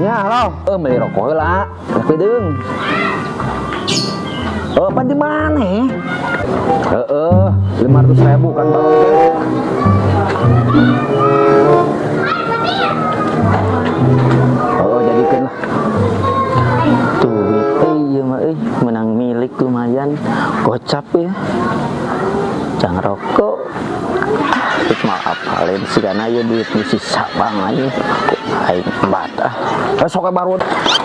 Ya, halo. Eh, beli rokok heula. Tapi deung. Oh, apa di mana? Heeh, 500 ribu kan balon teh. Oh, jadikan lah. Duit ieu mah euy, menang milik lumayan, gocap ya. Jangan rokok. Terus mau apalin sih karena ya duit nu sisa bang aja. Aing embat ah. Eh, sok baru.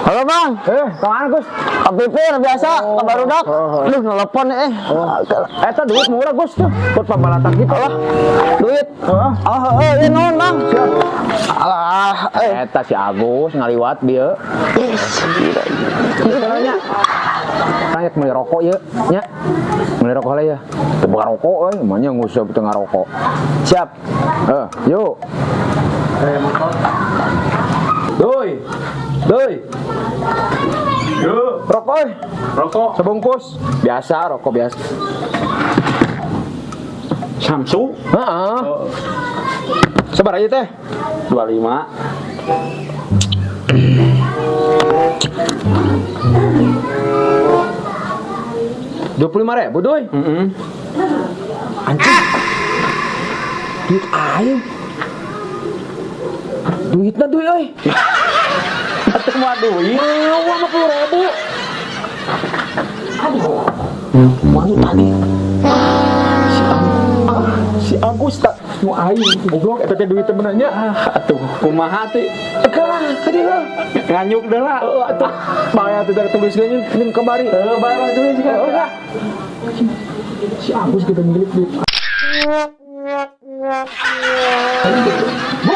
Halo bang, Eh, kemana, Gus? Ke pipir biasa, ke barudak. Oh, oh. Duh, nelpon eh. Oh. Eta duit murah, Gus tuh. Buat pambalatan kita lah. Duit. Heeh. Oh, heeh, ieu naon bang? Siap. Alah, eh. Eta si Agus ngaliwat dia. Ih, gila. Itu nanya. Tanya beli rokok ya, nya. Beli rokok lah ya. Teu buka rokok euy, manya nguseup teu ngarokok. Siap. Eh, yuk. Doi. Doi. Yuk, Rokok euy. rokok. Sebungkus. Biasa, rokok biasa. Samsu Heeh. Sabar aja teh. 25. 25 ribu, Doi. Heeh. Anjing. Duit aing. Duitna duit euy. Atuh mah duit. Mau 50 ribu. Aduh. Malu tadi. Si ah, si Agus tak nu aing goblok eta teh duit temennya. Ah, atuh kumaha teh? Kalah ka dieu. Nganyuk deula. Heeh atuh. Bahaya tuh dari tulis geuning ning kemari. Heeh, bayar tulis kan. Heeh lah. Si Agus kita milik duit. Bu.